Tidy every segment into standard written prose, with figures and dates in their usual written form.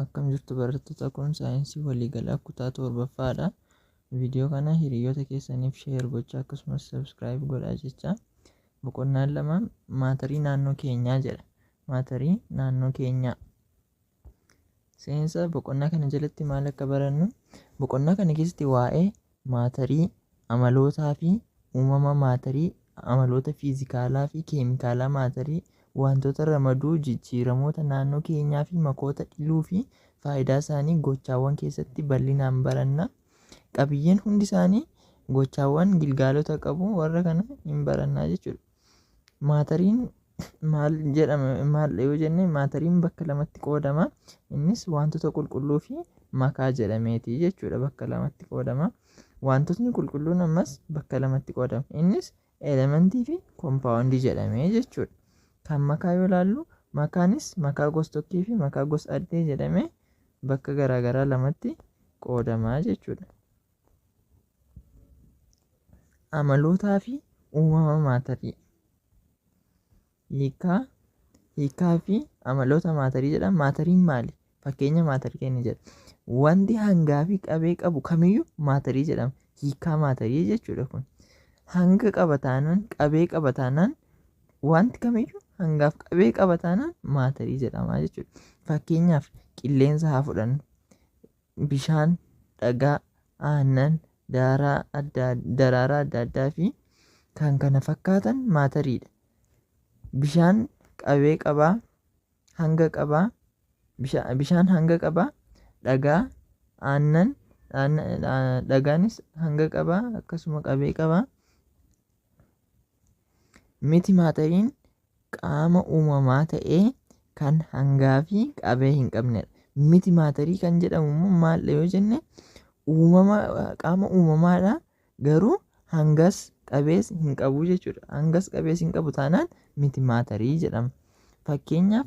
Akkam jirtu barattoota kun saayinsii waliigalaa kutaa 7ffaadha. Viidiyoo kana hiriyoota keessaniif share gochaa akkasumas subscribe godhaa jecha. Boqonnaan 2 maatarii naannoo keenyaa jedha. Maatarii naannoo keenyaa. Seensa boqonnaa kana jalatti maal akka barannu boqonnaa kana keessatti waa'ee maatarii, amalootaa fi uumama maatarii, amaloota fiizikaalaa fi keemikaalaa maatarii, wantoota ramaduu, jijjiiramoota naannoo keenyaa fi makoota dhiluu fi faayidaa isaanii gochaawwan keessatti bal'inaan baranna. Qabiyyeen hundi isaanii gochaawwan gilgaalota qabu warra kana hin barannaa jechuudha. Maatariin maal jedhama maal yoo jenne maatariin bakka lamatti qoodama. Innis wantoota qulqulluu fi makaa jedhameeti jechuudha bakka lamatti qoodama. Wantootni qulqulluun ammas bakka lamatti qoodama. Innis elementii fi kompaawundii jedhamee jechuudha. Kan makaa yoo ilaallu makaanis makaa gos-tokkee fi makaa gos-addee jedhamee bakka garaagaraa lamatti qoodama jechuudha. Amalootaa fi uumama maatarii. Hiikkaa hiikkaa fi amaloota maatarii jedha. Maatariin maali? Fakkeenya maatarii kenni jedha. Wanti hangaa fi qabee qabu kamiyyuu maatarii jedhama. Hiikkaa maatarii jechuudha kun. Hanga qaba taanaan qabee qaba taanaan wanti kamiyyuu hangaaf qabee qaba taanaan maatarii jedhama jechuudha. Fakkeenyaaf qilleensa haa fudhannu. Bishaan, dhagaa, aannan, daaraa adda daraaraa adda addaa fi kan kana fakkaatan maatariidha. Bishaan qabee qabaa, hanga qabaa, bishaan hanga qabaa, dhagaa, aannan, dhagaanis hanga qabaa akkasuma qabee qabaa. Miti maatariin qaama uumamaa ta'ee kan hangaa fi qabee hin qabnedha. Miti maatarii kan jedhamu immoo maaldha yoo jenne uumama qaama uumamaadha garuu hangas qabees hin qabu jechuudha. Hangas qabees hin qabu taanaan miti maatarii jedhama. Fakkeenyaaf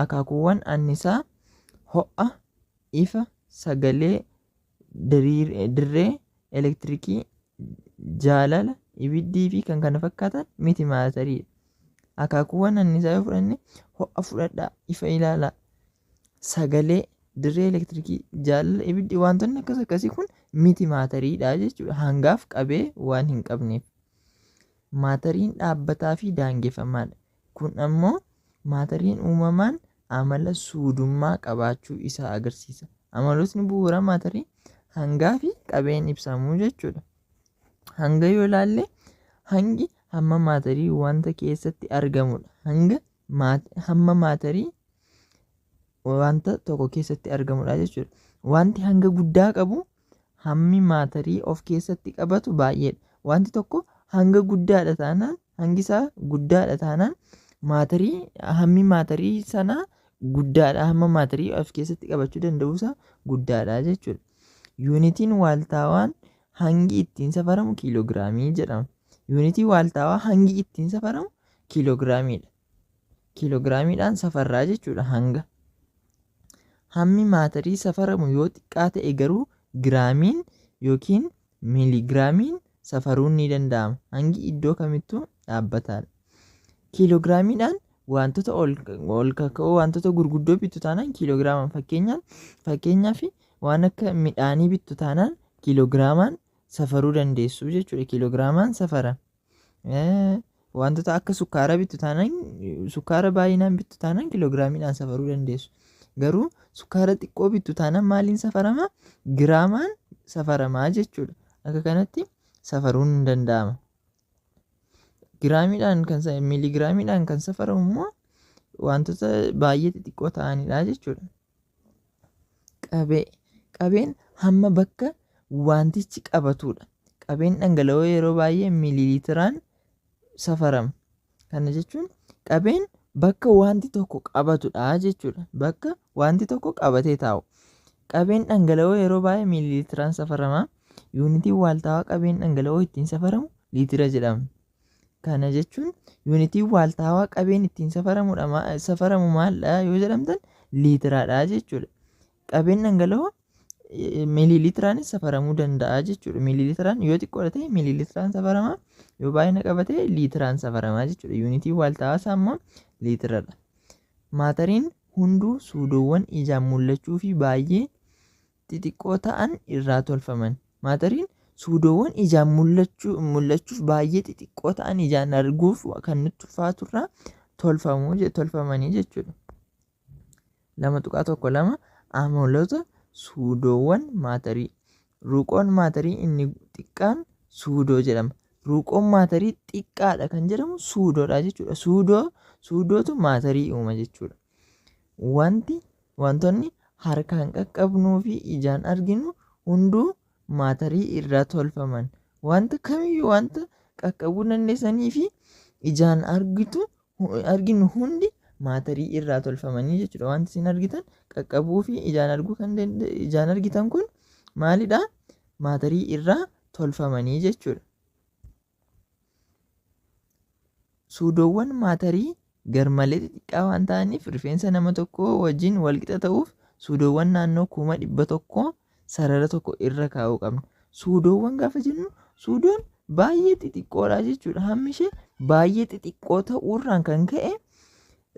akaakuuwwan annisaa ho'a, ifa, sagalee, dirree elektirikii, jaalala, ibiddii fi kan kana fakkaatan miti maatariidha. Akaakuuwwan annisaa yoo fudhanne ho'a fudhadhaa, ifa ilaalaa, sagalee, dirree elektirikii, jaalala, ibiddi wantoonni akkas akkasii kun miti maatariidha jechuudha. Hangaaf qabee waan hin qabneef. Maatariin dhaabbataa fi daangeffamaadha. Kun ammoo maatariin uumamaan amala suudummaa qabaachuu isaa agarsiisa. Amalootni bu'uuraa maatarii hangaa fi qabeen ibsamu jechuudha. Hanga yoo ilaalle hangi hamma maatarii wanta keessatti argamudha. Hanga hamma maatarii wanta tokko keessatti argamudha jechuudha. Wanti hanga guddaa qabu hammi maatarii of keessatti qabatu baay'eedha. Wanti tokko hanga guddaadha taanaan hangi isaa guddaadha taanaan maatarii hammi maatarii sanaa guddaadha hamma maatarii of keessatti qabachuu danda'u isaa guddaadha jechuudha. Yuunitiin waaltaawaan hangi ittiin safaramu kiiloogiraamii jedhama. Yuunitii waaltaawaa hangi ittiin safaramu kiiloogiraamiidha. Kiiloogiraamiidhaan safarraa jechuudha hanga. Hammi maatarii safaramu yoo xiqqaa ta'e garuu giraamiin yookiin miiliigiraamiin safaruun ni danda'ama. Hangi iddoo kamittuu dhaabbataadha. Kiiloogiraamiidhaan wantoota ol ol kaka'oo wantoota gurguddoo bittu taanaan kiiloogiraamaan fakkeenyaan fakkeenyaaf waan akka midhaanii bittu taanaan kiiloogiraamaan safaruu dandeessu jechuudha. Kiiloogiraamaan safara. Wantoota akka sukkaaraa bittu taanaan sukkaara baay'inaan bittu taanaan kiiloogiraamiidhaan safaruu dandeessu. Garuu sukkaara xiqqoo bittu taanaan maaliin safarama? Giraamaan safaramaa jechuudha. Akka kanatti safaruun hin danda'ama. Giraamiidhaan kan miiliigiraamiidhaan kan safaramu immoo wantoota baay'ee xixiqqoo ta'anidha jechuudha. Qabee. Qabeen hamma bakka wantichi qabatudha. Qabeen dhangala'oo yeroo baay'ee miiliilitiraan safarama. Kana jechuun qabeen bakka wanti tokko qabatudha jechuudha. Bakka wanti tokko qabatee taa'u. Qabeen dhangala'oo yeroo baay'ee miiliilitiraan safarama. Yuunitiin waaltaawaa qabeen dhangala'oo ittiin safaramu liitira jedhama. Kana jechuun yuunitiin waaltaawaa qabeen ittiin safaramudha safaramu maaldha yoo jedhamtan liitiraadha jechuudha. Qabeen dhangala'oo miiliilitiraanis safaramuu danda'a jechuudha. Miiliilitiraan yoo xiqqoodha ta'e miiliilitiraan safarama yoo baay'ina qabate liitiraan safarama jechuudha. Yuunitiin waaltaawaa isaa immoo liitiradha. Maatariin hunduu suudoowwan ijaan mul'achuu fi baay'ee xixiqqoo ta'an irraa tolfaman. Maatariin suudoowwan ijaan mul'achuuf baay'ee xixiqqoo ta'an ijaan arguuf kan nutti ulfaatu irraa tolfamanii jechuudha. 2.12 Amaloota suudoowwan maatarii. Ruuqoon maatarii inni xiqqaan suudoo jedhama. Ruuqoon maatarii xiqqaadha kan jedhamu suudoodha jechuudha. Suudootu maatarii uuma jechuudha. Wantoonni harkaan qaqqabnuu fi ijaan arginu hunduu maatarii irraa tolfaman. Wanta kamiyyuu wanta qaqqabuu dandeessanii fi ijaan arginu hundi maatarii irraa tolfamanii jechuudha. Wanti isin argitan qaqqabuu fi ijaan arguu kan ijaan argitan kun maalidha? Maatarii irraa tolfamanii jechuudha. Suudoowwan maatarii garmalee xixiqqaa waan ta'aniif rifeensa nama tokkoo wajjin walqixa ta'uuf suudoowwan naannoo 100,000 sarara tokko irra kaa'uu qabna. Suudoowwan gaafa jennu suudoon baay'ee xixiqqoodha jechuudha. Hammi ishee baay'ee xixiqqoo ta'uurraan kan ka'e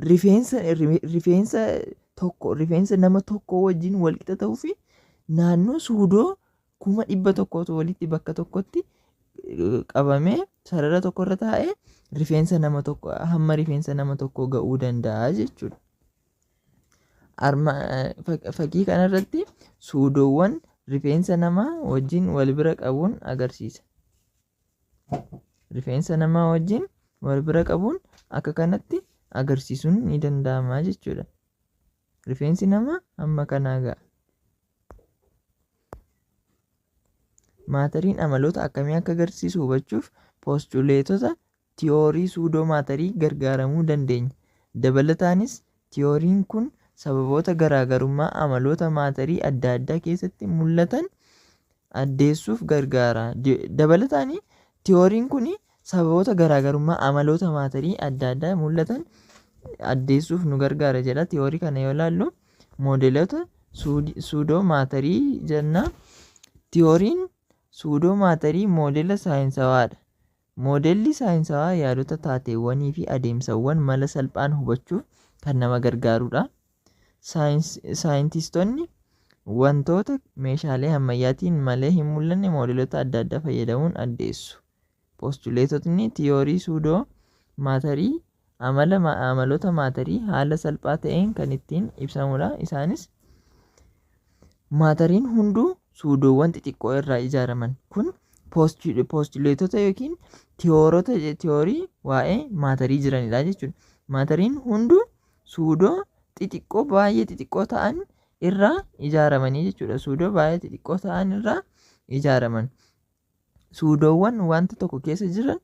rifeensa tokko rifeensa nama tokkoo wajjin walqixa ta'uu fi naannoo suudoo 100,000tu walitti bakka tokkotti qabamee sarara tokkorra taa'ee rifeensa nama tokko hamma rifeensa nama tokkoo ga'uu danda'a jechuudha. Fakkii kanarratti suudoowwan rifeensa namaa wajjin wal bira qabuun agarsiisa. Rifeensa namaa wajjin wal bira qabuun akka kanatti agarsiisuun ni danda'ama jechuudha. Rifeensi namaa hamma kanaa ga'a. Maatariin amaloota akkamii akka agarsiisu hubachuuf poostuleetota tiyoorii suudoo maatarii gargaaramuu dandeenya. Dabalataanis tiyooriin kun sababoota garaagarummaa amaloota maatarii adda addaa keessatti mul'atan addeessuuf gargaara. Dabalataan tiyooriin kun sababoota garaagarummaa amaloota maatarii adda addaa mul'atan addeessuuf nu gargaara jedha. Tiyoorii kana yoo ilaallu moodeelota suudoo maatarii jenna. Tiyooriin suudoo maatarii moodela saayinsawaadha. Moodelli saayinsawaa yaadota taateewwanii fi adeemsawwan mala salphaan hubachuuf kan nama gargaarudha. Saayintistoonni wantoota meeshaalee ammayyaatiin malee hin mul'anne moodelota adda addaa fayyadamuun addeessu. Poostuleetotni tiyoorii suudoo maatarii amaloota maatarii haala salphaa ta'een kan ittiin ibsamudha. Isaanis maatariin hunduu suudoowwan xixiqqoo irraa ijaaraman kun poostuleetota yookiin tiyoorii waa'ee maatarii jiranidha jechuudha. Maatariin hunduu suudoo xixiqqoo baay'ee xixiqqoo ta'an irraa ijaaramanii jechuudha. Suudoo baay'ee xixiqqoo ta'an irraa ijaaraman. Suudoowwan wanta tokko keessa jiran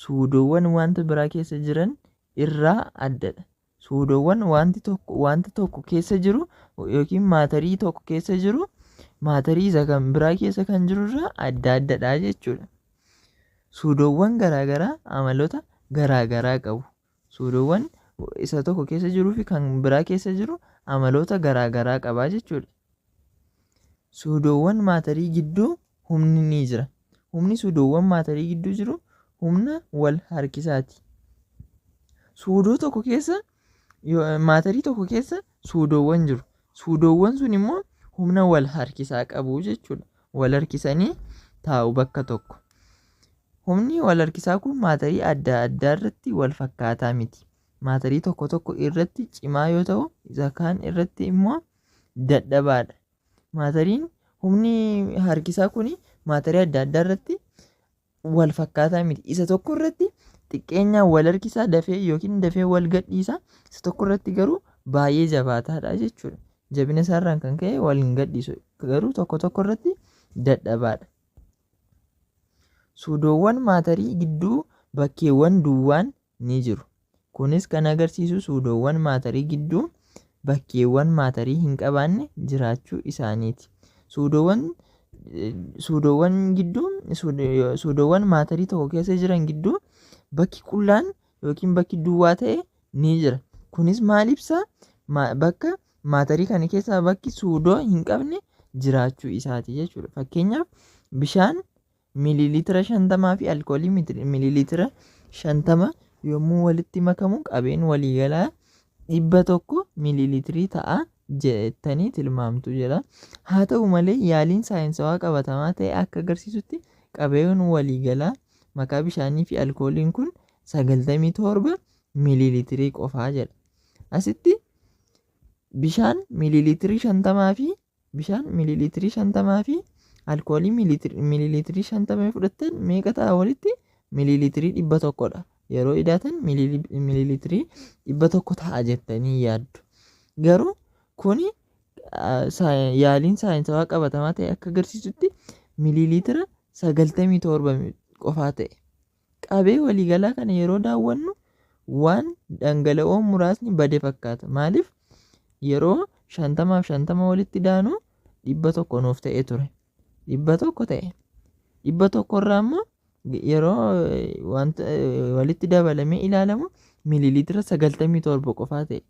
suudoowwan wanta biraa keessa jiran irraa addadha. Suudoowwan wanta tokko keessa jiru yookiin maatarii tokko keessa jiru maatarii isa kan biraa keessa kan jiru irraa adda addadha jechuudha. Suudoowwan garaagaraa amaloota garaagaraa qabu. Suudoowwan isa tokko keessa jiruu fi kan biraa keessa jiru amaloota garaagaraa qaba jechuudha. Suudoowwan maatarii gidduu humni ni jira. Humni suudoowwan maatarii gidduu jiru humna wal harkisaati. Suudoo tokko keessa maatarii tokko keessa suudoowwan jiru. Suudoowwan sun immoo humna wal harkisaa qabu jechuudha. Wal harkisanii taa'u bakka tokko. Humni wal harkisaa kun maatarii adda addaa irratti wal fakkaataa miti. Maatarii tokko tokko irratti cimaa yoo ta'u, isa kaan irratti immoo dadhabaadha. Maatariin humni harkisaa kun maatarii adda addaa irratti wal fakkaataa miti. Isa tokko irratti xiqqeenyaan wal harkisaa dafee yookiin dafee wal gadhiisa. Isa tokko irratti garuu baay'ee jabaataadha jechuudha. Jabina isaarraan kan ka'e wal hin gadhiisu. Garuu tokko tokko irratti dadhabaadha. Suudoowwan maatarii gidduu bakkeewwan duwwaan ni jiru. Kunis kan agarsiisu suudoowwan maatarii gidduu bakkeewwan maatarii hin qabaanne jiraachuu isaaniiti. Suudoowwan gidduu suudoowwan maatarii tokko keessa jiran gidduu bakki qullaan yookiin bakki duwwaa ta'e ni jira. Kunis maal ibsa? Bakka maatarii kana keessaa bakki suudoo hin qabne jiraachuu isaati jechuudha. Fakkeenyaaf bishaan miiliiliitira 50 fi alkoolii miiliiliitira 50 yommuu walitti makamu qabeen waliigalaa 100 miiliilitirii ta'a jettanii tilmaamtu jedha. Haa ta'u malee yaaliin saayinsawaa qabatamaa ta'e akka agarsiisutti qabeen waliigalaa makaa bishaanii fi alkooliin kun 97 miiliilitirii qofaa jedha. Asitti bishaan miiliilitirii 50 fi bishaan miiliilitirii 50 fi alkoolii miiliilitirii 50 yoo fudhattan meeqa ta'a walitti? Miiliilitirii 100 dha. Yeroo idaatan miiliilitirii 100 ta'a jettanii yaaddu. Garuu kuni yaaliin saayinsawaa qabatamaa ta'e akka agarsiisutti miiliilitira 97 qofaa ta'e. Qabee waliigalaa kana yeroo daawwannu waan dhangala'oon muraasni bade fakkaata. Maaliif? Yeroo 50 fi 50 walitti daanu 100 nuuf ta'e ture. 100 ta'e. 100 irraa immoo yeroo wanta walitti dabalamee ilaalamu miiliilitira 97 qofaa ta'e.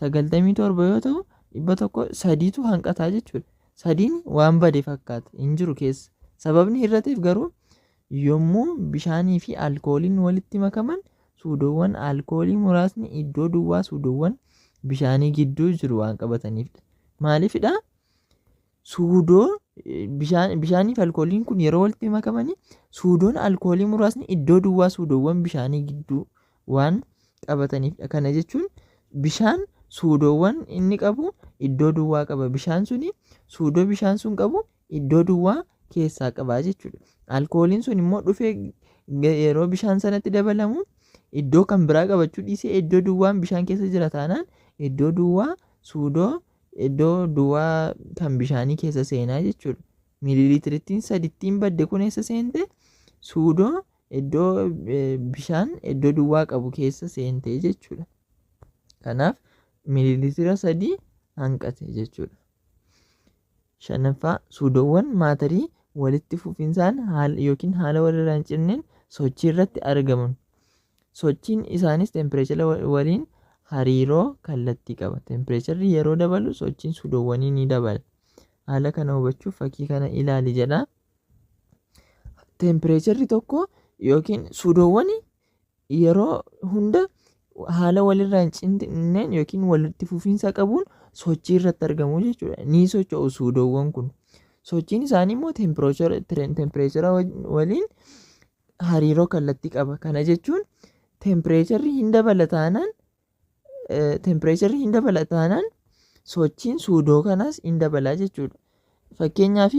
97 yoo ta'u 100 sadiitu hanqataa jechuudha. Sadiin waan bade fakkaata hin jiru keessa. Sababni hir'ateef garuu yommuu bishaanii fi alkooliin walitti makaman suudoowwan alkoolii muraasni iddoo duwwaa suudoowwan bishaanii gidduu jiru waan qabataniifidha. Maaliifidha? Suudoo bishaanii fi alkooliin kun yeroo walitti makamanii suudoon alkoolii muraasni iddoo duwwaa suudoowwan bishaanii gidduu waan qabataniifidha. Kana jechuun bishaan suudoowwan inni qabu iddoo duwwaa qaba. Bishaan suni suudoo bishaan sun qabu iddoo duwwaa keessaa qaba jechuudha. Alkooliin sun immoo dhufee yeroo bishaan sanatti dabalamu iddoo kan biraa qabachuu dhiisee iddoo duwwaan bishaan keessa jira taanaan iddoo duwwaa suudoo iddoo duwwaa kan bishaanii keessa seenaa jechuudha. Miiliiliitirittiin sadittiin badde kun eessa seente? Suudoo iddoo bishaan iddoo duwwaa qabu keessa seente jechuudha. Kanaaf miiliiliitira 3 hanqate jechuudha. Shanaffaa, suudoowwan maatarii walitti fufinsaan haala yookiin haala walirraa hin cinneen sochii irratti argaman. Sochiin isaanis tempireechara waliin hariiroo kallattii qaba. Tempireecharri yeroo dabalu sochiin suudoowwanii ni dabala. Haala kana hubachuuf fakkii kana ilaali jedha. Tempireecharri tokko yookiin suudoowwan yeroo hunda haala walirraa hin cinneen yookiin walitti fufiinsa qabuun sochii irratti argamu jechuudha. Ni socho'u suudoowwan kun. Sochiin isaanii immoo tempireechara waliin hariiroo kallattii qaba. Kana jechuun tempireecharri hin dabala taanaan tempireecharri hin dabala taanaan sochiin suudoo kanaas hin dabala jechuudha. Fakkeenyaaf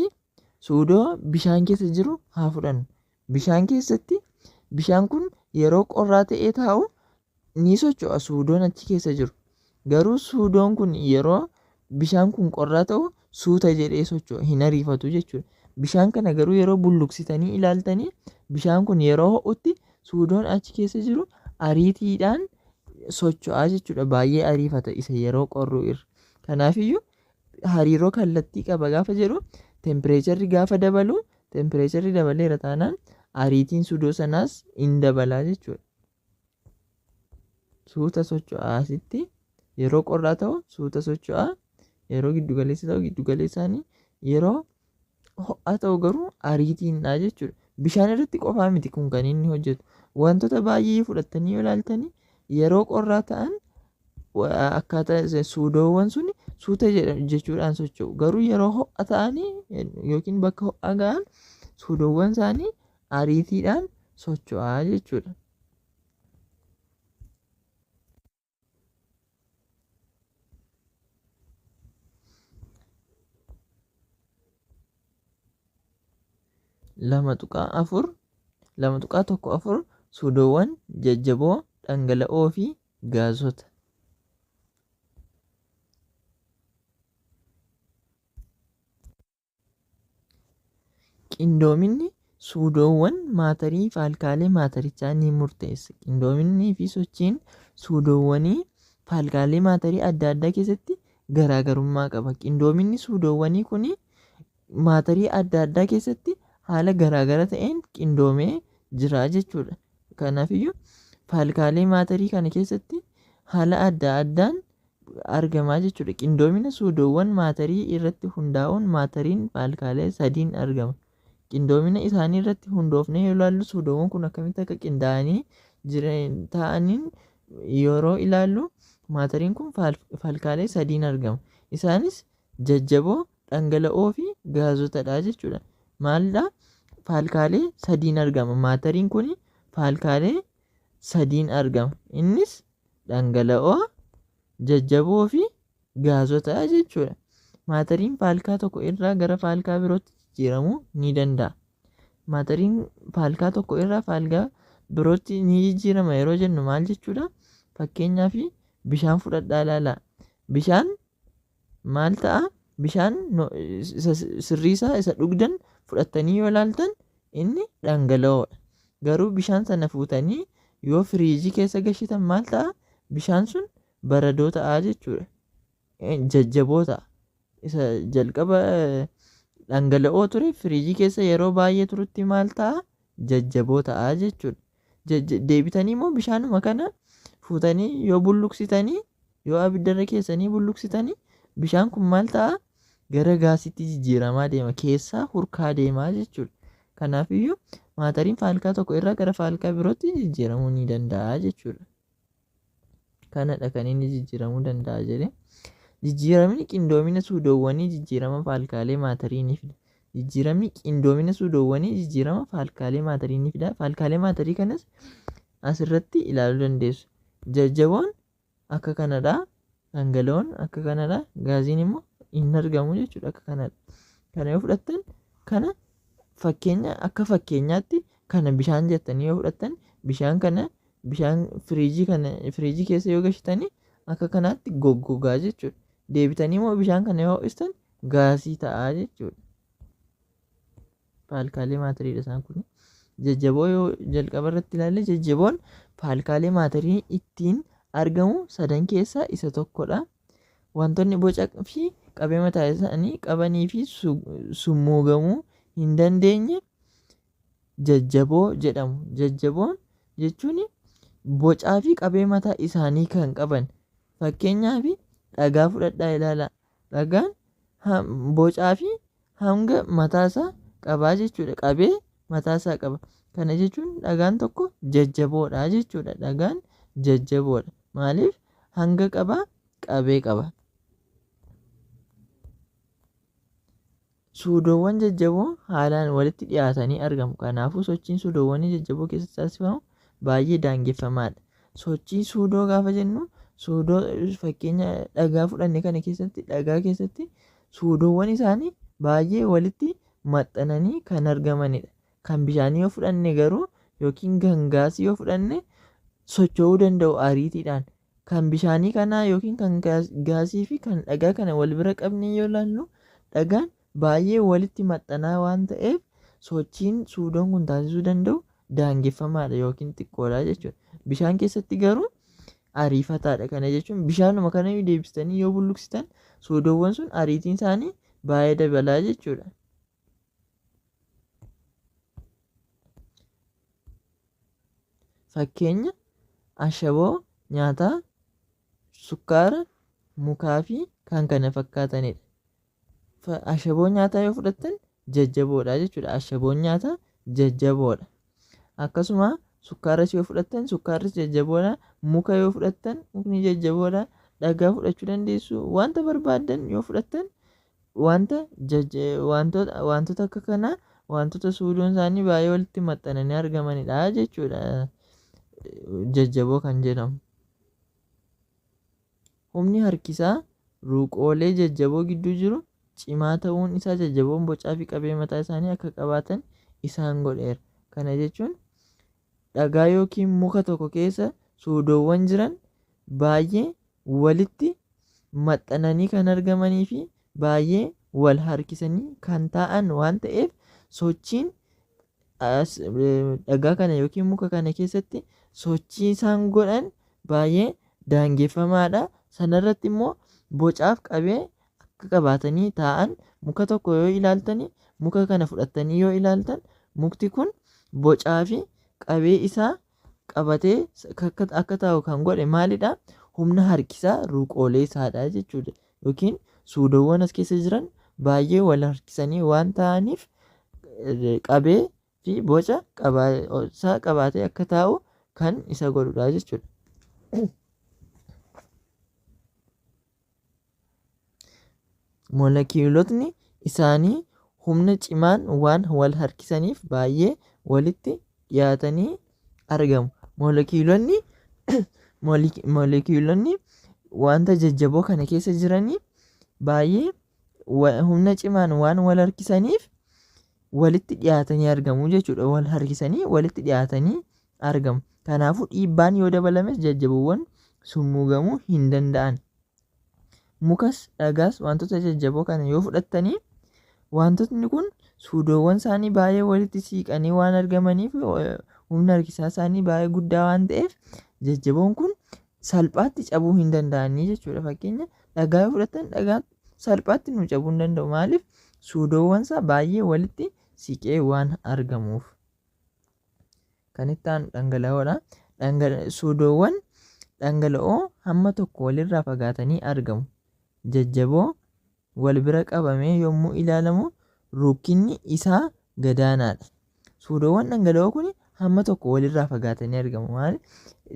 suudoo bishaan keessa jiru haa fudhannu. Bishaan keessatti bishaan kun yeroo qorraa ta'ee taa'u ni socho'a suudoon achi keessa jiru. Garuu suudoon kun yeroo bishaan kun qorraa ta'u suuta jedhee socho'a hin ariifatu jechuudha. Bishaan kana garuu yeroo bulluqsitanii ilaaltanii bishaan kun yeroo ho'utti suudoon achi keessa jiru ariitiidhaan socho'aa jechuudha. Baay'ee ariifata isa yeroo qorruu irra. Kanaafiyyuu hariiroo kallattii qaba gaafa jedhu tempireecharri gaafa dabalu tempireecharri dabaleera taanaan ariitiin suudoo sanaas in dabalaa jechuudha. Suuta socho'aa asitti yeroo qorraa ta'u suuta socho'aa yeroo giddugaleessa ta'u giddugaleessaanii yeroo ho'aa ta'u garuu ariitiinidha jechuudha. Bishaan irratti qofaa miti kun kan inni hojjetu. Wantoota baay'ee fudhattanii yoo ilaaltanii yeroo qorraa ta'an akkaataa suudoowwan sun suuta jechuudhaan socho'u. Garuu yeroo ho'a ta'anii yookiin bakka ho'aa ga'an suudoowwan isaanii ariitiidhaan socho'aa jechuudha. 2.4 2.14 Suudoowwan jajjaboo, dhangala'oo fi gaazota. Qindoominni suudoowwan maatarii faalkaalee maatarichaa ni murteessa. Qindoominni fi sochiin suudoowwanii faalkaalee maatarii adda addaa keessatti garaagarummaa qaba. Qindoominni suudoowwanii kun maatarii adda addaa keessatti haala garaagara ta'een qindoomee jira jechuudha. Kanaafiyyuu faalkaalee maatarii kana keessatti haala adda addaan argamaa jechuudha. Qindoomina suudoowwan maatarii irratti hundaa'uun maatariin faalkaalee sadiin argama. Qindoomina isaanii irratti hundoofnee yoo ilaallu suudoowwan kun akkamitti akka qindaa'anii jiran ta'aniin yeroo ilaallu Maatariin kun faalkaalee sadiin argama. Isaanis jajjaboo, dhangala'oo fi gaazotadha jechuudha. Maalidha? Faalkaalee sadiin argama. Maatariin kun faalkaalee sadiin argama. Innis dhangala'oo, jajjaboo fi gaazota jechuudha. Maatariin faalkaa tokko irraa gara faalkaa birootti jijjiiramuu ni danda'a. Maatariin faalkaa tokko irraa faalkaa birootti ni jijjiirama yeroo jennu maal jechuudha? Fakkeenyaaf bishaan fudhadhaa ilaalaa. Bishaan maal ta'a? Bishaan sirriisaa isa dhugdan fudhattanii yoo ilaaltan inni dhangala'oodha. Garuu bishaan sana fuutanii yoo firiijii keessa gashitan maal ta'a? Bishaan sun baradoo ta'a jechuudha. Jajjaboo ta'a. Isa jalqaba dhangala'oo ture firiijii keessa yeroo baay'ee turutti maal ta'a? Jajjaboo ta'a jechuudha. Deebitanii immoo bishaanuma kana fuutanii yoo bulluqsitanii yoo abiddarra keessanii bulluqsitanii bishaan kun maal ta'a? Gara gaasiitti jijjiiramaa deema. Keessaa hurkaa deemaa jechuudha. Kanaafiyyuu maatariin faalkaa tokko irraa gara faalkaa birootti jijjiiramuu ni danda'a jechuudha. Kanadha kan inni jijjiiramuu danda'a jedhe. Jijjiiramni qindoomina suudoowwanii jijjiirama faalkaalee maatarii ni fida. Jijjiiramni qindoomina suudoowwanii jijjiirama faalkaalee maatarii ni fida. Faalkaalee maatarii kanas asirratti ilaaluu dandeessu. Jajjaboon akka kanadha. Dhangala'oon akka kanadha. Gaaziin immoo hin argamu jechuudha akka kanadha. Kana yoo fudhattan kana fakkeenya akka fakkeenyaatti kana bishaan jettanii yoo fudhattan bishaan kana bishaan firiijii kana firiijii keessa yoo gashitanii akka kanaatti goggogaa jechuudha. Deebitanii immoo bishaan kana yoo ho'istan gaasii ta'a jechuudha. Faalkaalee maatariidha isaan kun. Jajjaboo yoo jalqaba irratti ilaalle jajjaboon faalkaalee maatarii ittiin argamu sadan keessaa isa tokkodha. Wantoonni boca fi qabee mataa isaanii qabanii fi summuugamuu hin dandeenye jajjaboo jedhamu. Jajjaboon jechuun bocaa fi qabee mataa isaanii kan qaban. Fakkeenyaaf dhagaa fudhadhaa ilaalaa. Dhagaan bocaa fi hanga mataa isaa qabaa jechuudha. Qabee mataa isaa qaba. Kana jechuun dhagaan tokko jajjaboodha jechuudha. Dhagaan jajjaboodha. Maaliif hanga qabaa qabee qaba. Suudoowwan jajjaboo haalaan walitti dhiyaatanii argamu. Kanaafuu sochiin suudoowwanii jajjaboo keessatti taasifamu baay'ee daangeffamaadha. Sochii suudoo gaafa jennu suudoo fakkeenya dhagaa fudhanne kana keessatti dhagaa keessatti suudoowwan isaanii baay'ee walitti maxxananii kan argamanidha. Kan bishaanii yoo fudhanne garuu yookiin kan gaasii yoo fudhanne socho'uu danda'u ariitiidhaan. Kan bishaanii kanaa yookiin kan gaasii fi kan dhagaa kana wal bira qabnee yoo ilaallu dhagaan baay'ee walitti maxxanaa waan ta'eef sochiin suudoon kun taasisuu danda'u daangeffamaadha yookiin xiqqoodha jechuudha. Bishaan keessatti garuu ariifataadha. Kana jechuun bishaanuma kana deebistanii yoo bulluqsitan suudoowwan sun ariitiin isaanii baay'ee dabalaa jechuudha. Fakkeenya ashaboo nyaataa, sukkaara, mukaa fi kan kana fakkaatanidha. Ashaboo nyaataa yoo fudhattan jajjaboodha jechuudha. Ashaboon nyaataa jajjaboodha. Akkasuma sukkaaras yoo fudhattan sukkaarris jajjaboodha. Muka yoo fudhattan mukni jajjaboodha. Dhagaa fudhachuu dandeessu. Wanta barbaaddan yoo fudhattan wanta wantoota akka kanaa wantoota suudoon isaanii baay'ee walitti maxxananii argamanidha jechuudha. Jajjaboo kan jedhamu. Humni harkisaa ruuqoolee jajjaboo gidduu jiru cimaa ta'uun isaa jajjaboon bocaa fi qabee mataa isaanii akka qabaatan isaan godheera. Kana jechuun dhagaa yookiin muka tokko keessa suudoowwan jiran baay'ee walitti maxxananii kan argamanii fi baay'ee wal harkisanii kan taa'an waan ta'eef sochiin dhagaa kana yookiin muka kana keessatti sochii isaan godhan baay'ee daangeffamaadha. Sanarratti immoo bocaaf qabee akka qabaatanii taa'an muka tokko yoo ilaaltani muka kana fudhattanii yoo ilaaltan mukti kun bocaa fi qabee isaa qabatee akka taa'u kan godhe maalidha? Humna harkisaa ruuqoolee isaadha jechuudha. Yookiin suudoowwan as keessa jiran baay'ee wal harkisanii waan ta'aniif qabee fi boca isaa qabaatee akka taa'u kan isa godhudha jechuudha. Molekiyuulotni isaanii humna cimaan waan wal harkisaniif baay'ee walitti dhiyaatanii argamu. Molekiyuulonni wanta jajjaboo kana keessa jiranii baay'ee humna cimaan waan wal harkisaniif walitti dhiyaatanii argamu jechuudha. Wal harkisanii walitti dhiyaatanii argamu. Kanaafuu dhiibbaan yoo dabalames jajjaboowwan summuugamuu hin danda'an. Mukas dhagaas wantoota jajjaboo kana yoo fudhattanii wantootni kun suudoowwan isaanii baay'ee walitti siiqanii waan argamaniif humna harkisaa isaanii baay'ee guddaa waan ta'eef jajjaboon kun salphaatti cabuu hin danda'anii jechuudha. Fakkeenya dhagaa yoo fudhattan dhagaa salphaatti nu cabuu hin danda'u. Maaliif? Suudoowwan isaa baay'ee walitti siqee waan argamuuf. Kan itti aanu dhangala'oodha. Suudoowwan dhangala'oo hamma tokko walirraa fagaatanii argamu. Jajjaboo wal bira qabamee yommuu ilaalamu rukkinni isaa gadaanaadha. Suudoowwan dhangala'oo kun hamma tokko walirraa fagaatanii argamu. Maali?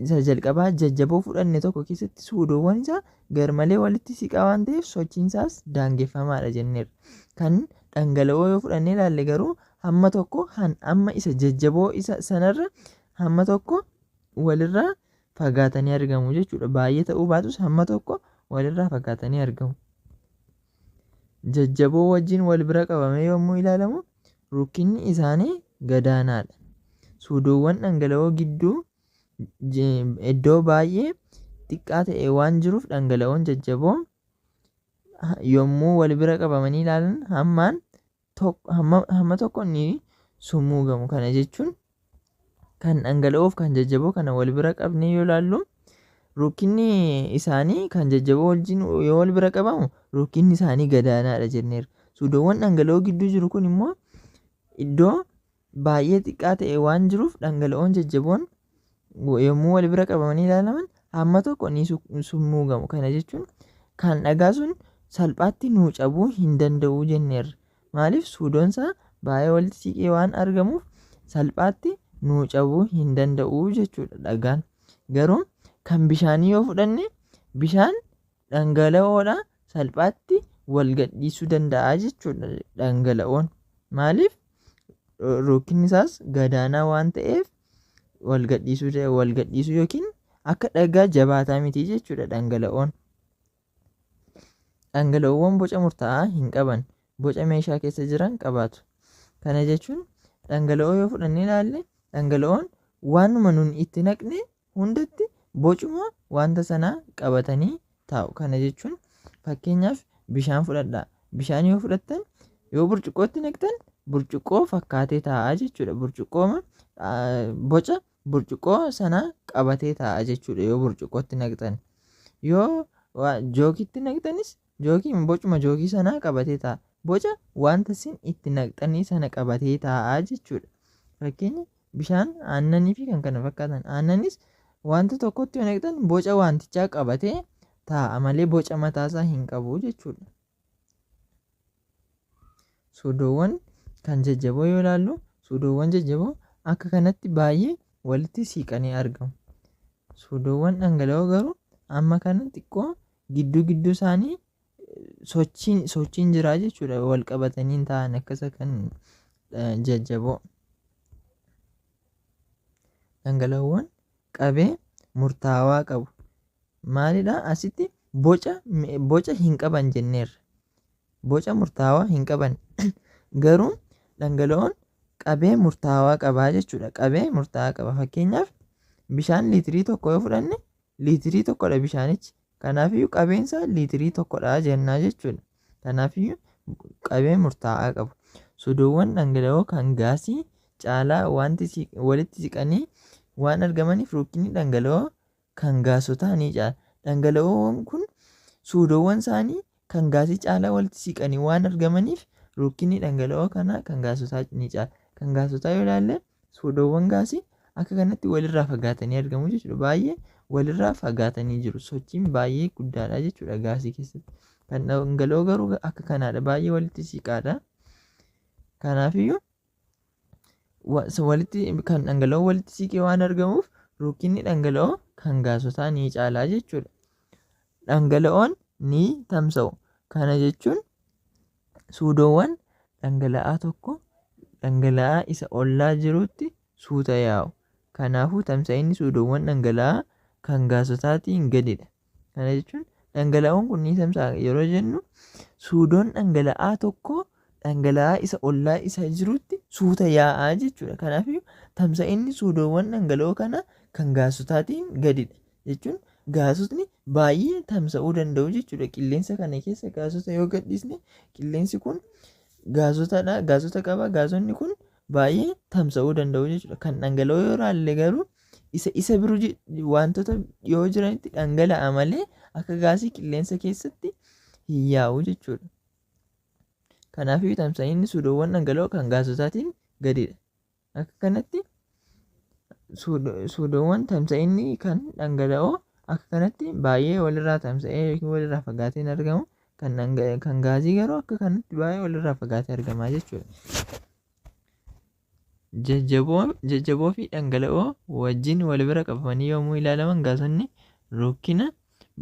Isa jalqabaa jajjaboo fudhanne tokko keessatti suudoowwan isaa garmalee walitti siqaa waan ta'eef sochiin isaas daangeffamaadha jenneerra. Kan dhangala'oo yoo fudhannee ilaalle garuu hamma tokko hamma isa jajjaboo isa sanarra hamma tokko walirraa fagaatanii argamu jechuudha. Baay'ee ta'uu baatus hamma tokko walirraa fagaatanii argamu. Jajjaboo wajjin wal bira qabamee yommuu ilaalamu rukkinni isaanii gadaanaadha. Suudoowwan dhangala'oo gidduu iddoo baay'ee xiqqaa ta'e waan jiruuf dhangala'oon jajjaboo yommuu wal bira qabamanii ilaalan hammaan hamma tokko ni summuugamu. Kana jechuun kan dhangala'oof kan jajjaboo kana wal bira qabnee yoo ilaallu rukkinni isaanii kan jajjaboo wajjin yoo wal bira qabamu rukkinni isaanii gadaanaadha jenneerra. Suudoowwan dhangala'oo gidduu jiru kun immoo iddoo baay'ee xiqqaa ta'e waan jiruuf dhangala'oon jajjaboon yommuu wal bira qabamanii ilaalaman hamma tokko ni summuugamu. Kana jechuun kan dhagaa sun salphaatti nuu cabuu hin danda'u jenneerra. Maaliif? Suudoon isaa baay'ee walitti siqee waan argamuuf salphaatti nuu cabuu hin danda'u jechuudha dhagaan. Garuu kan bishaanii yoo fudhanne bishaan dhangala'oodha, salphaatti wal gadhiisuu danda'a jechuudha dhangala'oon. Maaliif? Rukkinni isaas gadaanaa waan ta'eef wal gadhiisuu yookiin akka dhagaa jabaataa miti jechuudha dhangala'oon. Dhangala'oowwan boca murtaa'aa hin qaban, boca meeshaa keessa jiran qabaatu. Kana jechuun dhangala'oo yoo fudhannee ilaalle dhangala'oon waanuma nun itti naqne hundatti bocuma wanta sanaa qabatanii taa'u. Kana jechuun fakkeenyaaf bishaan fudhadhaa. Bishaan yoo fudhattan yoo burcuqqootti naqxan burcuqqoo fakkaatee taa'a jechuudha. Burcuqqooma boca burcuqqoo sanaa qabatee taa'a jechuudha yoo burcuqqootti naqxan. Yoo jookitti naqxanis jookiin bocuma jookii sanaa qabatee taa'a. Boca wanta isin itti naqxanii sana qabatee taa'a jechuudha. Fakkeenya bishaan, aannanii fi kan kana fakkaatan. Aannanis wanta tokkotti yoo naqxan boca wantichaa qabatee taa'a malee boca mataasaa hin qabu jechuudha. Suudoowwan kan jajjaboo yoo ilaallu suudoowwan jajjaboo akka kanatti baay'ee walitti siiqanii argamu. Suudoowwan dhangala'oo garuu amma kana xiqqoo gidduu gidduu isaanii sochiin jira jechuudha. Wal qabatanii hin taa'an akkasa kan jajjaboo. Dhangala'oowwan qabee murtaawaa qabu. Maalidha asitti boca hin qaban jenneerra. Boca murtaawaa hin qaban. Garuu dhangala'oon qabee murtaawaa qabaa jechuudha. Qabee murtaawaa qaba. Fakkeenyaaf bishaan liitirii tokko yoo fudhanne liitirii tokkodha bishaanichi. Kanaafiyyuu qabeen isaa liitirii tokkodha jennaa jechuudha. Kanaafiyyuu qabee murtaa'aa qabu. Suudoowwan dhangala'oo kan gaasii caalaa wanti walitti siqanii waan argamaniif rukkinni dhangala'oo kan gaasotaa ni caala. Dhangala'oowwan kun suudoowwan isaanii kan gaasii caalaa walitti siqanii waan argamaniif rukkinni dhangala'oo kanaa kan gaasotaa ni caala. Kan gaasotaa yoo ilaalle suudoowwan gaasii akka kanatti walirraa fagaatanii argamu jechuudha. Baay'ee walirraa fagaatanii jiru. Sochiin baay'ee guddaadha jechuudha gaasii keessatti. Kan dhangala'oo garuu akka kanaadha. Baay'ee walitti siqaadha. Kanaafiyyuu walitti kan dhangala'oo walitti siqee waan argamuuf rukkinni dhangala'oo kan gaasotaa ni caalaa jechuudha. Dhangala'oon ni tamsa'u. Kana jechuun Suudoowwan dhangala'aa tokko dhangala'aa isa ollaa jirutti suuta yaa'u. Kanaafuu tamsa'inni suudoowwan dhangala'aa kan gaasotaatiin gadidha. Kana jechuun dhangala'oon kun ni tamsa'a yeroo jennu suudoon dhangala'aa tokko dhangala'aa isa ollaa isa jirutti suuta yaa'aa jechuudha. Kanaafuu tamsa'inni suudoowwan dhangala'oo kana kan gaasotaatiin gadidha. Jechuun gaasotni baay'ee tamsa'uu danda'u jechuudha. Qilleensa kana keessa gaasota yoo gadhiisne qilleensi kun gaasotadha. Gaasota qaba. Gaasonni kun baay'ee tamsa'uu danda'u jechuudha. Kan dhangala'oo yoo ilaalle garuu isa isa biru wantoota dhiyoo jiranitti dhangala'a malee akka gaasii qilleensa keessatti hin yaa'u jechuudha. Kanaafuu tamsa'inni suudoowwan dhangala'oo kan gaasotaatiin gadidha. Akka kanatti suudoowwan tamsa'inni kan dhangala'oo akka kanatti baay'ee walirraa tamsa'ee yookiin walirraa fagaatee hin argamu. Kan gaazii garuu akka kanatti baay'ee walirraa fagaatee argama jechuudha. Jajjaboo fi dhangala'oo wajjin wal bira qabamanii yommuu ilaalaman gaasonni rukkina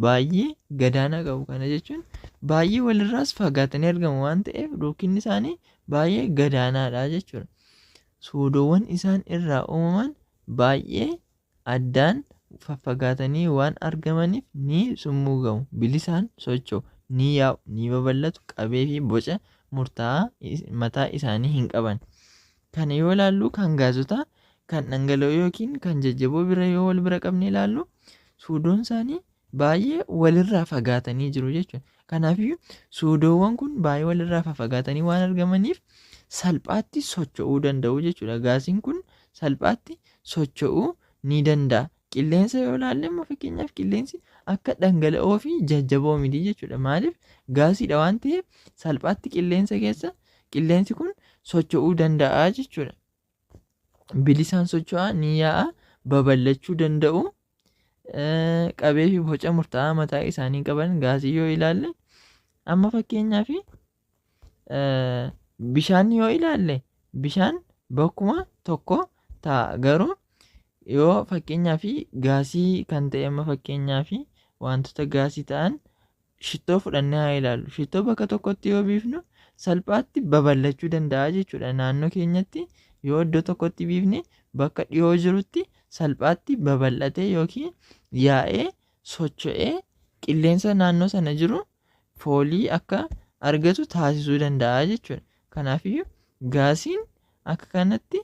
baay'ee gadaanaa qabu. Kana jechuun baay'ee walirraas fagaatanii argamu waan ta'eef rukkinni isaanii baay'ee gadaanaadha jechuudha. Suudoowwan isaan irraa uumaman baay'ee addaan faffagaatanii waan argamaniif ni summuugamu, bilisaan socho'u, ni yaa'u, ni babal'atu, qabee fi boca murtaa'aa mataa isaanii hin qaban. Kana yoo ilaallu kan gaazotaa, kan dhangala'oo yookiin kan jajjaboo bira yoo wal bira qabne ilaallu suudoon isaanii baay'ee walirraa fagaatanii jiru jechuudha. Kanaafiyyuu suudoowwan kun baay'ee walirraa fafagaatanii waan argamaniif salphaatti socho'uu danda'u jechuudha. Gaasiin kun salphaatti socho'uu ni danda'a. Qilleensa yoo ilaalle immoo fakkeenyaaf qilleensi akka dhangala'oo fi jajjaboo miti jechuudha. Maaliif gaasiidha waan ta'eef salphaatti qilleensa keessa qilleensi kun socho'uu danda'a jechuudha. Bilisaan socho'aa ni yaa'a babal'achuu danda'u. Qabee fi boca murtaa'aa mataa isaanii qaban gaasii yoo ilaalle amma fakkeenyaaf bishaan yoo ilaalle bishaan bakkuma tokko ta'a garuu yoo fakkeenyaaf gaasii kan ta'e amma fakkeenyaaf wantoota gaasii ta'an shittoo fudhannee haa ilaallu. Shittoo bakka tokkotti yoo biifnu salphaatti babal'achuu danda'a jechuudha. Naannoo keenyatti yoo iddoo tokkotti biifne bakka dhiyoo jirutti salphaatti babal'atee yookiin yaa'ee socho'ee qilleensa naannoo sana jiru foolii akka argatu taasisuu danda'a jechuudha. Kanaafiyyuu gaasiin akka kanatti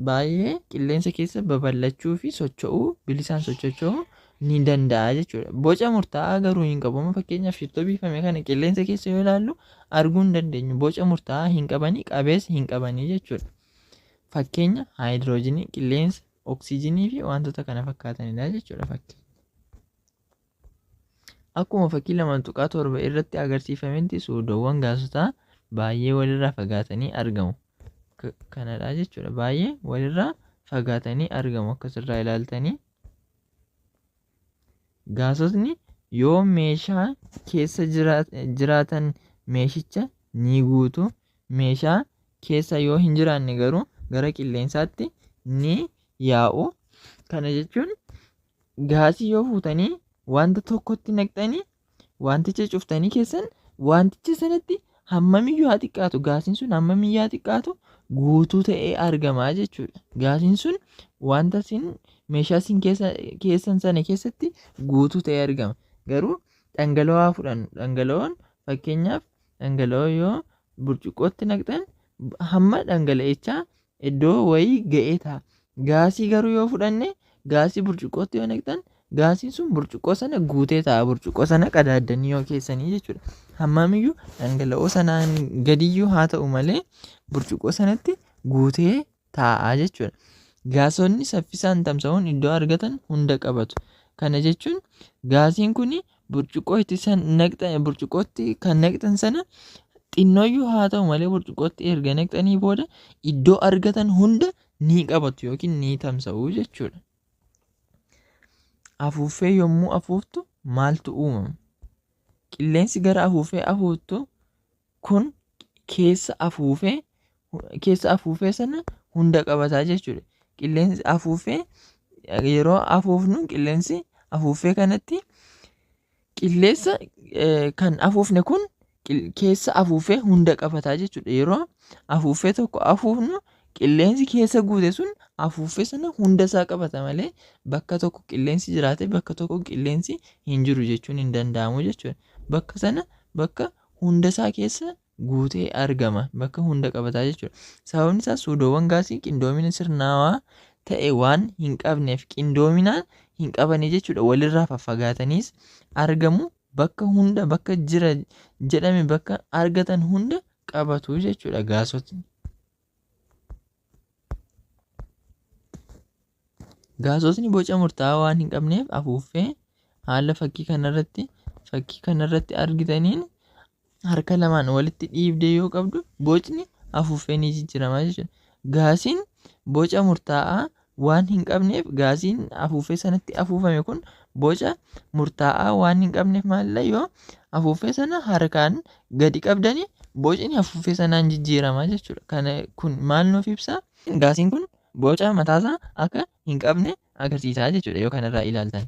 baay'ee qilleensa keessa babal'achuu fi socho'uu bilisaan socho'uu ni danda'a jechuudha. Boca murtaa'aa garuu hin qabu. Amma fakkeenyaaf shittoo biifame kana qilleensa keessa yoo ilaallu arguu hin dandeenyu. Boca murtaa'aa hin qabanii qabees hin qabanii jechuudha. Fakkeenya haayidiroojinii, qilleensa, oksijiinii fi wantoota kana fakkaatanidha jechuudha fakkeenya. Akkuma fakkii 2.7 irratti agarsiifametti suudoowwan gaasotaa baay'ee walirraa fagaatanii argamu. Kanadha jechuudha. Baay'ee walirraa fagaatanii argamu akkasirraa ilaaltanii. Gaasotni yoo meeshaa keessa jiraatan meeshicha ni guutu. Meeshaa keessa yoo hin jiraanne garuu gara qilleensaatti ni yaa'u. Kana jechuun gaasii yoo fuutanii wanta tokkotti naqxanii wanticha cuftanii keessan wanticha sanatti hammamiyyuu haa xiqqaatu gaasiin sun hammamiyyuu haa xiqqaatu guutuu ta'ee argamaa jechuudha. Gaasiin sun wanta isin meeshaa isin keessa keessan sana keessatti guutuu ta'ee argama. Garuu dhangala'oo haa fudhannu. Dhangala'oon fakkeenyaaf dhangala'oo yoo burcuqqootti naqxan hamma dhangala'ichaa iddoo wayii ga'ee ta'a. Gaasii garuu yoo fudhanne gaasii burcuqqootti yoo naqxan gaasiin sun burcuqqoo sana guutee ta'a. Burcuqqoo sana qadaaddanii yoo keessanii jechuudha. Hammamiyyuu dhangala'oo sanaan gadiyyuu haa ta'u malee burcuqqoo sanatti guutee taa'a jechuudha. Gaasonni saffisaan tamsa'uun iddoo argatan hunda qabatu. Kana jechuun gaasiin kun burcuqqoo itti san naqxan burcuqqootti kan naqxan sana xinnooyyuu haa ta'u malee burcuqqootti erga naqxanii booda iddoo argatan hunda ni qabatu yookiin ni tamsa'u jechuudha. Afuuffee yommuu afuuftu maaltu uumama? Qilleensi gara afuuffee afuuftu kun keessa afuufee keessa afuufee sana hunda qabataa jechuudha. Qilleensi afuufee yeroo afuufnu qilleensi afuuffee kanatti qilleensa kan afuufne kun keessa afuuffee hunda qabataa jechuudha. Yeroo afuuffee tokko afuufnu qilleensi keessa guute sun afuuffee sana hunda isaa qabata malee bakka tokko qilleensi jiraate bakka tokko qilleensi hin jiru jechuun hin danda'amu jechuudha. Bakka sana bakka hunda isaa keessa guutee argama. Bakka hunda qabataa jechuudha. Sababni isaas suudoowwan gaasii qindoomina sirnaawaa ta'e waan hin qabneef qindoominaan hin qabane jechuudha. Walirraa faffagaataniis argamu. Bakka hunda bakka jira jedhame bakka argatan hunda qabatu jechuudha gaasotni. Gaasotni boca murtaa'aa waan hin qabneef afuuffee haala fakkii kanarratti argitaniin harka lamaan walitti dhiibdee yoo qabdu bocni afuuffee ni jijjiirama jechuudha. Gaasiin boca murtaa'aa waan hin qabneef gaasiin afuuffee sanatti afuufame kun boca murtaa'aa waan hin qabneef maalidha yoo afuuffee sana harkaan gadi qabdanii bocni afuuffee sanaan jijjiirama jechuudha. Kana kun maal nuuf ibsa? Gaasiin kun boca mataasaa akka hin qabne agarsiisa jechuudha yoo kanarraa ilaaltan.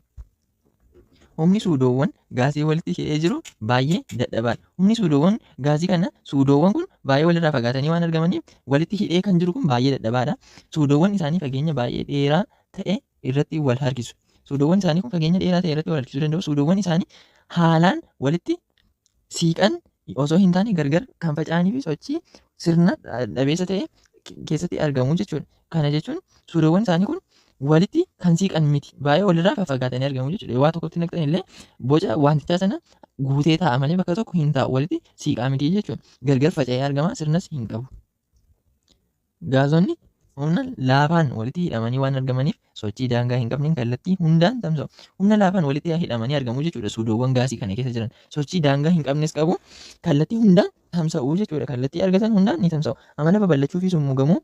Humni suudoowwan gaasii walitti hidhee jiru baay'ee dadhabaadha. Humni suudoowwan gaasii kana suudoowwan kun baay'ee walirraa fagaatanii waan argamaniif walitti hidhee kan jiru kun baay'ee dadhabaadha. Suudoowwan isaanii fageenya baay'ee dheeraa ta'e irratti wal harkisu. Suudoowwan isaanii kun fageenya dheeraa ta'e irratti wal harkisuu danda'u. Suudoowwan isaanii haalaan walitti siiqan osoo hin taane gargar kan faca'anii fi sochii sirna dhabeessa ta'e keessatti argamu jechuudha. Kana jechuun suudoowwan isaanii kun walitti kan siiqan miti. Baay'ee walirraa faffagaatanii argamu jechuudha. Waa tokkotti naqxan illee boca wantichaa sana guutee taa'a malee bakka tokko hin taa'u. Walitti siiqaa miti jechuudha. Gargar faca'ee argama, sirnas hin qabu. Gaazonni humna laafaan walitti hidhamanii waan argamaniif sochii daangaa hin qabneen kallattii hundaan tamsa'u. Humna laafaan walitti hidhamanii argamu jechuudha. Suudoowwan gaasii kana keessa jiran sochii daangaa hin qabnes qabu. Kallattii hundaan tamsa'u jechuudha. Kallattii argatan hundaan ni tamsa'u. Amala babal'achuu fi summuugamuu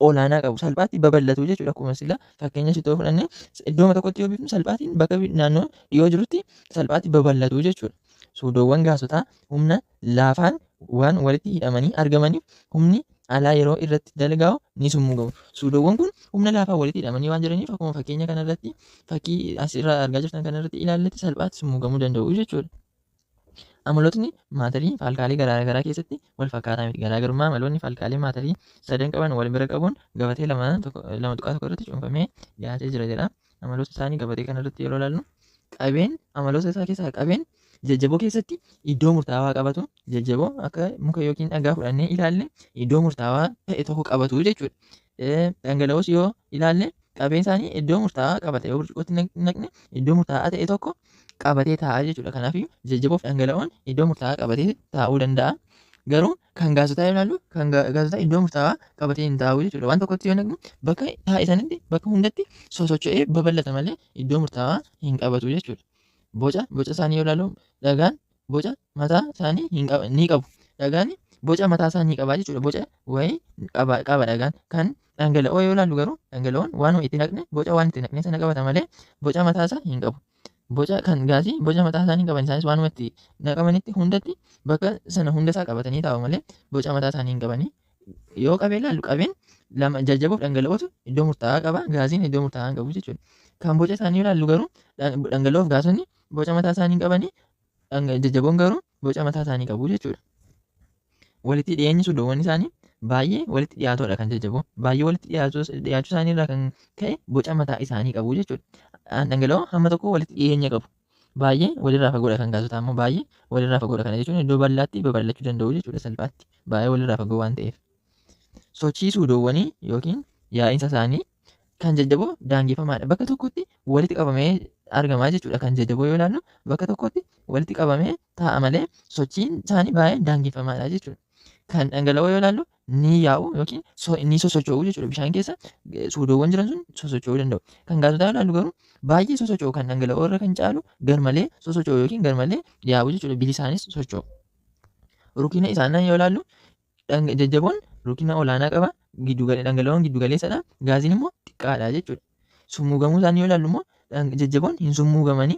olaanaa qabu. Salphaatti babal'atu jechuudha. Akkuma sila fakkeenya shittoo fudhannee iddooma tokkotti yoo biifnu salphaatiin bakka naannoo dhiyoo jirutti salphaatti babal'atu jechuudha. Suudoowwan gaasotaa humna laafaan waan walitti hidhamanii argamaniif humni alaa yeroo irratti dalagaa'u ni summuugamu. Suudoowwan kun humna laafaan walitti hidhamanii waan jiraniif akkuma fakkeenya kanarratti fakkii asirraa argaa jirtan kanarratti ilaalletti salphaatti summuugamuu danda'u jechuudha. Amalootni maatarii faalkaalee garaagaraa keessatti wal fakkaataa miti. Garaagarummaa amaloonni faalkaalee maatarii sadan qaban wal bira qabuun gabatee 2.1 irratti cuunfamee dhiyaatee jira jedha. Amaloota isaanii gabatee kanarratti yeroo ilaallu qabeen amaloota isaa keessaa qabeen jajjaboo keessatti iddoo murtaawaa qabatu. Jajjaboo akka muka yookiin dhagaa fudhannee ilaalle iddoo murtaawaa ta'e tokko qabatu jechuudha. Dhangala'oos yoo ilaalle qabeen isaanii iddoo murtaawaa qabata. Yoo burcuqqootti naqne iddoo murtaawaa ta'e tokko qabatee taa'a jechuudha. Kanaaf jajjaboo fi dhangala'oon iddoo murtaawaa qabatee taa'uu danda'a. Garuu kan gaasotaa yoo ilaallu kan gaasotaa iddoo murtaawaa qabatee hin taa'u jechuudha. Waan tokkotti yoo naqnu bakka taa'e sanatti bakka hundatti sosocho'ee babal'ata malee iddoo murtaawaa hin qabatu jechuudha. Boca isaanii yoo ilaallu dhagaan boca mataa isaanii ni qabu. Dhagaan boca mataa isaanii qaba jechuudha. Boca wayii qaba dhagaan. Kan dhangala'oo yoo ilaallu garuu dhangala'oon waan itti naqne boca waan itti naqne sana qabata malee boca mataa isaa hin qabu. Boca kan gaasii boca mataa isaanii qaban isaanis waanuma itti naqamanitti hundatti bakka sana hunda isaa qabatanii taa'u malee boca mataa isaanii hin qabanii. Yoo qabee ilaallu qabeen lama jajjaboo fi dhangala'ootu iddoo murtaa'aa qaba. Gaasiin iddoo murtaa'aa hin qabu jechuudha. Kan boca isaanii yoo ilaallu garuu dhangala'oo fi gaasonni boca mataa isaanii hin qabanii, jajjaboon garuu boca mataa isaanii qabu jechuudha. Walitti dhiyeenyi suudoowwan isaanii baay'ee walitti dhiyaatoodha kan jajjaboo. Baay'ee walitti dhiyaachuu isaanii irraa kan ka'e boca mataa isaanii qabu jechuudha. Dhangala'oo hamma tokko walitti dhiyeenya qabu. Baay'ee walirraa fagoodha kan gaasotaa immoo baay'ee walirraa fagoodha. Kana jechuun iddoo bal'aatti babal'achuu danda'u jechuudha salphaatti. Baay'ee walirraa fagoo waan ta'eef. Sochii suudoowwanii yookiin yaa'insa isaanii kan jajjaboo daangeffamaadha. Bakka tokkotti walitti qabamee argamaa jechuudha. Kan jajjaboo yoo ilaallu bakka tokkotti walitti qabamee taa'a malee sochiin isaanii baay'ee daangeffamaadha jechuudha. Kan dhangala'oo yoo ilaallu ni yaa'u yookiin ni sosocho'u jechuudha. Bishaan keessa suudoowwan jiran sun sosocho'uu danda'u. Kan gaasotaa yoo ilaallu garuu baay'ee sosocho'u. Kan dhangala'oo irra kan caalu garmalee sosocho'u yookiin garmalee yaa'u jechuudha. Bilisaanis socho'u. Rukina isaanii yoo ilaallu jajjaboon rukina olaanaa qaba. Dhangala'oon giddu galeessadha. Gaasiin immoo xiqqaadha jechuudha. Summuugamuu isaanii yoo ilaallu immoo jajjaboon hin summuugamanii,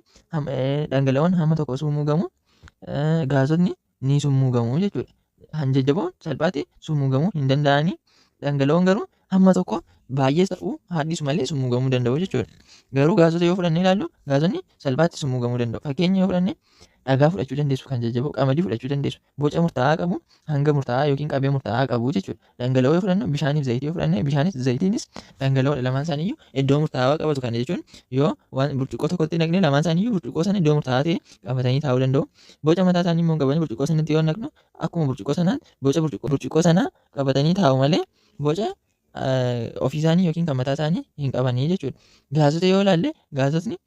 dhangala'oon hamma tokko summuugamu, gaasotni ni summuugamu jechuudha. Kan jajjaboon salphaatti summuugamuu hin danda'anii, dhangala'oon garuu hamma tokko Baay'ees ta'uu haadhisu malee summuugamuu danda'u jechuudha. Garuu gaazota yoo fudhannee ilaallu, gaazonni salphaatti summuugamuu danda'u. Fakkeenya yoo fudhanne, dhagaa fudhachuu dandeessu, kan jajjaboo, qamadii fudhachuu dandeessu. Boca murtaa'aa qabu, hanga murtaa'aa yookiin qabee murtaa'aa qabu jechuudha. Dhangala'oo yoo fudhannu, bishaaniif zayitii yoo fudhanne, bishaanis zayitiinis dhangala'oodha. Lamaan isaaniiyyuu iddoo murtaa'aa qabatu. Kana jechuun yoo waan burcuqqoo tokkotti naqne, lamaan isaaniiyyuu burcuqqoo sana iddoo murtaa'aa ta'e qabatanii taa'uu danda'u. Boca mataa isaanii immoo hin qaban. Burcuqqoo sanatti yoo naqnu, akkuma burcuqqoo sanaan boca burcuqqoo sanaa qabatanii taa'u malee boca ofii isaanii yookiin kan mataa isaanii hin qabanii jechuudha. Gaazota yoo ilaalle, gaazotni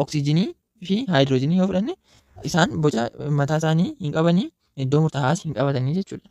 oksijiinii fi haayidroojinii yoo fudhanne, isaan boca mataa isaanii hin qabanii, iddoo murtaa'aas hin qabatanii jechuudha.